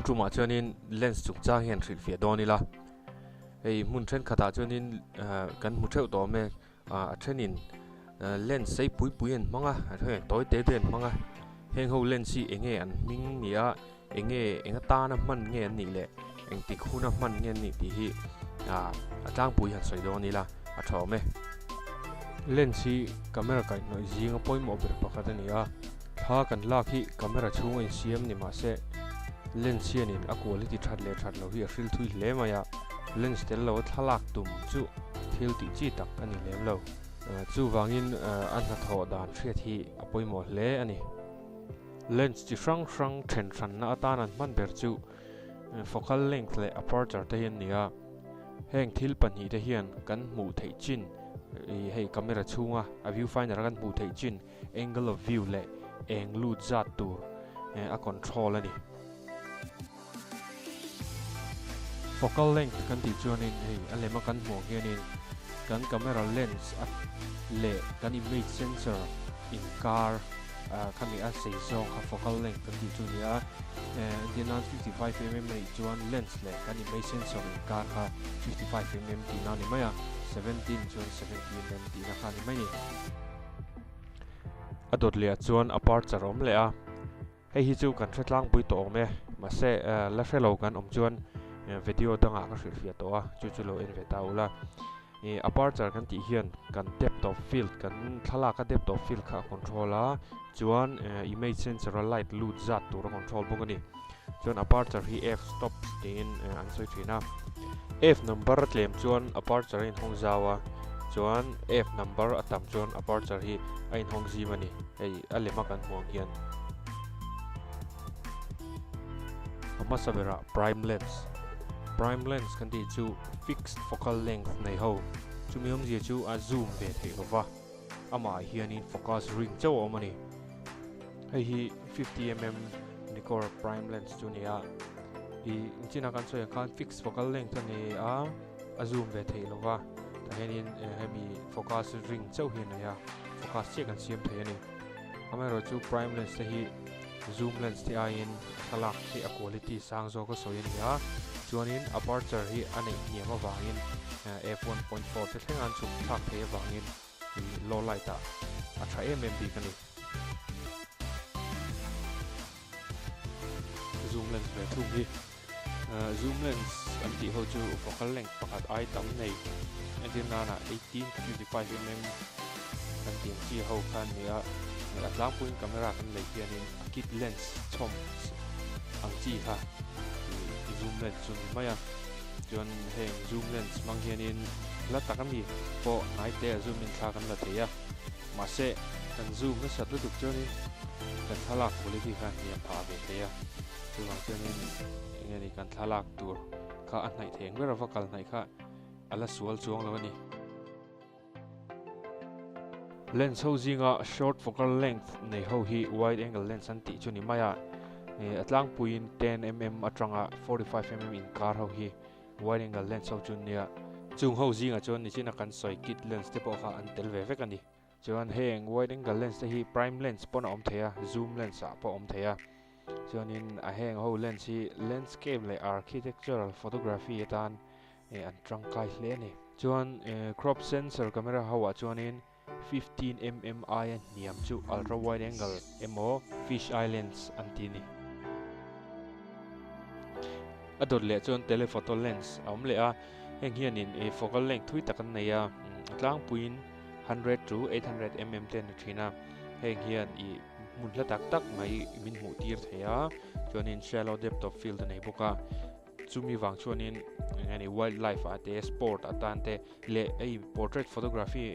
tumah chuanin lens chungchang hian hrilhfiah dawn ila hei hmun thenkhatah chuanin ah kan hmu theuh tawh awm e ah a thenin lens sei pui pui an hmang a a then tawi te te an hmang a heng ho lens hi eng nge an hming ni a eng nge eng atana hman nge an nih leh engtik huna hman nge an nih tih hi ah a tlangpui han sawi dawn ila a tha awm e. Lens hi camera kaihhnawih zinga pawimawh ber pakhat a ni a, thla kan lak hi camera chhunga insiam ni mah se lens hianin a quality that leh that loh hi a hril thui hle mai a, lens tel lo a thlalak tum chu thil tih chi tak a ni lem lo. Chuvangin a hnathawh dan hriat hi a pawimawh hle a ni. Lens chi hrang hrang then hranna atan an hman ber chu focal length leh aperture te hi an ni a. Heng thil pahnihte hian kan hmuh theih chin hei camera chhunga a viewfinder a kan hmuh theih chin angle of view leh eng lut zat tur a control a ni. Focal length kan tih chuanin hei a lema kan hmuh ang hianin kan camera lens a leh kan image sensor inkar khami a sei zawng kha focal length kan tih chu a ni a. Entir nan 55mm a nih chuan lens leh kan image sensor inkar kha 55mm tihna a ni mai a, 17 chuan 70mm tihna kha a ni mai a ni. A dawt leh ah chuan aperture a awm leh a. Hei hi chu kan hre tlangpui tawh awm e, mahse la hre lo kan awm chuan video dangah ka hrilhfiah tawh a, chu chu lo en ve ta ula. Ih aperture kan tih hian kan depth of field kan thlalak a depth of field kha a control a, chuan image sensor a light lut zat tur a control bawk a ni. Chuan aperture hi f stops tiin an sawi thin a, f number a tlem chuan aperture a inhawng zau a, chuan f number a tam chuan aperture hi a inhawng zim a ni, hei a lema kan hmuh ang hian. A hmasa berah prime lens, prime lens kan tih chu fixed focal length nei ho, chumi awmzia chu a zoom ve theih lova, amah hianin focus ring chauh a awm a ni. Hei hi 50mm Nikkor prime lens chu a ni a, ih chinah kan sawi ang khan fixed focal length a ni a, a zoom ve theih lova, tah hianin hemi focus ring chauh hi a nei a, focus chiah kan siam thei a ni. Amaherawhchu prime lens te hi zoom lens te aiin thlalak hi a quality sang zawk a sawi a ni a, chuanin aperture hi a neih hniam avangin f1.4 te thleng an chhuk thlak thei avangin low light ah a tha em em bik a ni. Zoom lens ve thung hi zoom lens an tih ho chu focal length pakhat ai tam nei entir nana 18 to 55 mm kan tih ang chi ho kha an ni a, a tlangpuiin camera kan lei hianin a kit lens chhawm ang chi kha zoom lens chu a ni mai a, chuan heng zoom lens hmang hianin hla tak ami pawh hnai te a zoom in thla kan la thei a, mahse kan zoom nasat lutuk chuanin kan thlalak quality kha hniam phah ve thei a. Chuvang chuanin eng nge ni kan thlalak tur kha a hnaih thei ang ber a va kal hnaih kha a la sual chuang lo a ni. Lens ho zinga short focal length nei ho hi wide angle lens an tih chu ni mai a, a tlangpuiin 10mm atanga 45mm inkar ho hi wide angle lens ho chu nia. Chung ho zingah chuan nichina kan sawi kit lens te pawh kha an tel ve vek a ni. Chuan heng wide angle lens te hi prime lens pawn a awm thei a, zoom lens ah pawh a awm thei a. Chuanin a heng ho lens hi landscape leh architectural photography atan an tangkai hle a ni. Chuan crop sensor camera ho ah chuanin 15mm aia hniam chu ultra wide angle emaw fish eye lens an ti a ni. A dawt leh chuan telephoto lens a awm leh a, heng hianin focal length thui tak an nei a, a tlangpuiin 100 to 800mm te an ni thin a, heng hian ih hmun hla tak tak mai min hmuh tir thei a, chuanin shallow depth of field a nei bawk a, chumi vang chuanin eng nge ni wildlife ah te sport atan te leh hei portrait photography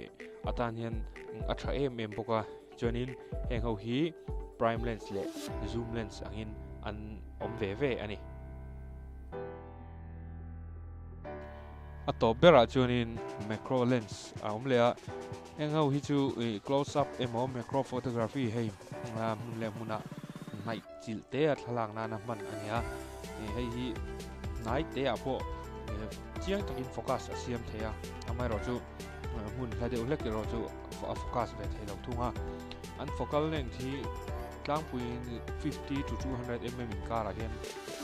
atan hian a tha em em bawk a, chuanin heng ho hi prime lens leh zoom lens angin an awm ve ve a ni. A tawp berah chuanin macro lens a awm leh a, heng ho hi chu ih close up emaw macro photography hei hmun leh hmunah hnaih chilh te a thlalak nana hman a ni a, ih hei hi hnai te ah pawh chiang takin focus a siam thei a, amaherawh chu hmun hla deuh hlek erawh chu a focus ve thei lo thung a, an focal length hi. tlangpuiin 50 to 200 mm inkarah hian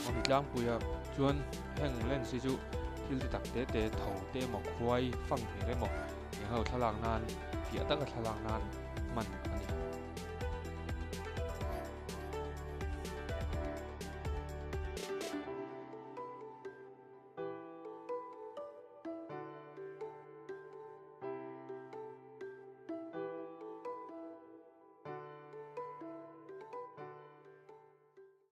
a ni tlangpui a, chuan heng lens hi chu thil te tak te te tho te emaw khuai fang hmer emaw eng ho thlalak nan fiah taka thlalak nan hman a ni.